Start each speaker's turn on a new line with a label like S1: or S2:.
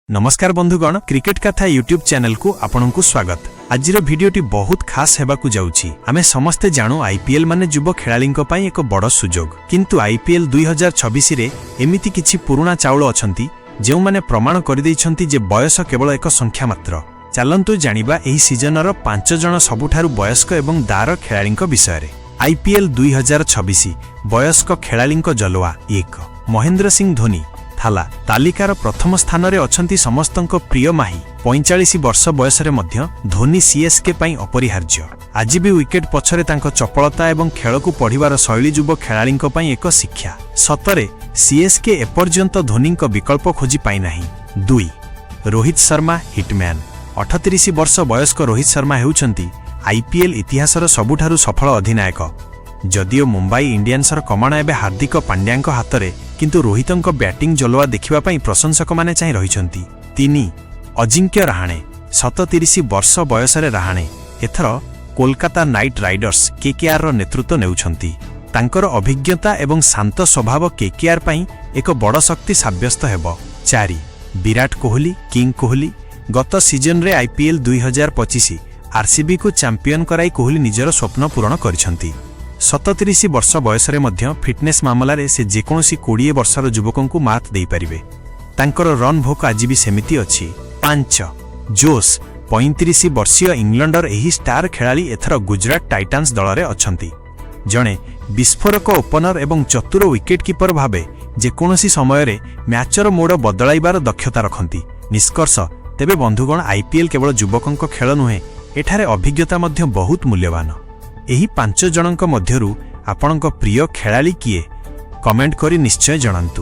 S1: ନମସ୍କାର ବନ୍ଧୁଗଣ, କ୍ରିକେଟ କଥା ୟୁଟ୍ୟୁବ ଚ୍ୟାନେଲକୁ ଆପଣଙ୍କୁ ସ୍ୱାଗତ। ଆଜିର ଭିଡିଓଟି ବହୁତ ଖାସ୍ ହେବାକୁ ଯାଉଛି। ଆମେ ସମସ୍ତେ ଜାଣୁ, ଆଇପିଏଲ୍ ମାନେ ଯୁବ ଖେଳାଳିଙ୍କ ପାଇଁ ଏକ ବଡ଼ ସୁଯୋଗ। କିନ୍ତୁ ଆଇପିଏଲ୍ 2026ରେ ଏମିତି କିଛି ପୁରୁଣା ଚାଉଳ ଅଛନ୍ତି, ଯେଉଁମାନେ ପ୍ରମାଣ କରିଦେଇଛନ୍ତି ଯେ ବୟସ କେବଳ ଏକ ସଂଖ୍ୟା ମାତ୍ର। ଚାଲନ୍ତୁ ଜାଣିବା ଏହି ସିଜନର ପାଞ୍ଚ ଜଣ ସବୁଠାରୁ ବୟସ୍କ ଏବଂ ଦାର ଖେଳାଳିଙ୍କ ବିଷୟରେ। ଆଇପିଏଲ୍ 2026 ବୟସ୍କ ଖେଳାଳିଙ୍କ ଜଲୱା। 1, ମହେନ୍ଦ୍ର ସିଂ ଧୋନି, ଥାଲା। ତାଲିକାର ପ୍ରଥମ ସ୍ଥାନରେ ଅଛନ୍ତି ସମସ୍ତଙ୍କ ପ୍ରିୟ ମାହି। 45 ବର୍ଷ ବୟସରେ ମଧ୍ୟ ଧୋନି ସିଏସ୍କେ ପାଇଁ ଅପରିହାର୍ଯ୍ୟ। ଆଜି ବି ୱିକେଟ୍ ପଛରେ ତାଙ୍କ ଚପଳତା ଏବଂ ଖେଳକୁ ପଢ଼ିବାର ଶୈଳୀ ଯୁବ ଖେଳାଳିଙ୍କ ପାଇଁ ଏକ ଶିକ୍ଷା। ସତରେ ସିଏସ୍କେ ଏପର୍ଯ୍ୟନ୍ତ ଧୋନିଙ୍କ ବିକଳ୍ପ ଖୋଜି ପାଇନାହିଁ। 2, ରୋହିତ ଶର୍ମା, ହିଟମ୍ୟାନ୍। 38 ବର୍ଷ ବୟସ୍କ ରୋହିତ ଶର୍ମା ହେଉଛନ୍ତି ଆଇପିଏଲ୍ ଇତିହାସର ସବୁଠାରୁ ସଫଳ ଅଧିନାୟକ। ଯଦିଓ ମୁମ୍ବାଇ ଇଣ୍ଡିଆନ୍ସର କମାଣ ଏବେ ହାର୍ଦ୍ଦିକ ପାଣ୍ଡ୍ୟାଙ୍କ ହାତରେ, କିନ୍ତୁ ରୋହିତଙ୍କ ବ୍ୟାଟିଂ ଜଲୱା ଦେଖିବା ପାଇଁ ପ୍ରଶଂସକମାନେ ଚାହିଁ ରହିଛନ୍ତି। 3, ଅଜିଙ୍କ୍ୟ ରାହାଣେ। 37 ବର୍ଷ ବୟସରେ ରାହାଣେ ଏଥର କୋଲକାତା ନାଇଟ୍ ରାଇଡର୍ସ, କେକେଆର୍ର ନେତୃତ୍ୱ ନେଉଛନ୍ତି। ତାଙ୍କର ଅଭିଜ୍ଞତା ଏବଂ ଶାନ୍ତ ସ୍ୱଭାବ କେକେଆର୍ ପାଇଁ ଏକ ବଡ଼ ଶକ୍ତି ସାବ୍ୟସ୍ତ ହେବ। 4, ବିରାଟ କୋହଲି, କିଙ୍ଗ କୋହଲି। ଗତ ସିଜନରେ ଆଇପିଏଲ୍ 2025 ଆର୍ସିବିକୁ ଚାମ୍ପିୟନ କରାଇ କୋହଲି ନିଜର ସ୍ୱପ୍ନ ପୂରଣ କରିଛନ୍ତି। 37 ବର୍ଷ ବୟସରେ ମଧ୍ୟ ଫିଟନେସ୍ ମାମଲାରେ ସେ ଯେକୌଣସି 20 ବର୍ଷର ଯୁବକଙ୍କୁ ମାତ୍ ଦେଇପାରିବେ। ତାଙ୍କର ରନ୍ ଭୋକ ଆଜି ବି ସେମିତି ଅଛି। 5, ଜୋସ୍। 35 ବର୍ଷୀୟ ଇଂଲଣ୍ଡର ଏହି ଷ୍ଟାର ଖେଳାଳି ଏଥର ଗୁଜରାଟ ଟାଇଟାନ୍ସ ଦଳରେ ଅଛନ୍ତି। ଜଣେ ବିସ୍ଫୋରକ ଓପନର ଏବଂ ଚତୁର ୱିକେଟ୍ କିପର ଭାବେ ଯେକୌଣସି ସମୟରେ ମ୍ୟାଚର ମୋଡ଼ ବଦଳାଇବାର ଦକ୍ଷତା ରଖନ୍ତି। ନିଷ୍କର୍ଷ ତେବେ ବନ୍ଧୁଗଣ, ଆଇପିଏଲ୍ କେବଳ ଯୁବକଙ୍କ ଖେଳ ନୁହେଁ, ଏଠାରେ ଅଭିଜ୍ଞତା ମଧ୍ୟ ବହୁତ ମୂଲ୍ୟବାନ। ଏହି ପାଞ୍ଚ ଜଣଙ୍କ ମଧ୍ୟରୁ ଆପଣଙ୍କ ପ୍ରିୟ ଖେଳାଳି କିଏ? କମେଣ୍ଟ କରି ନିଶ୍ଚୟ ଜଣାନ୍ତୁ।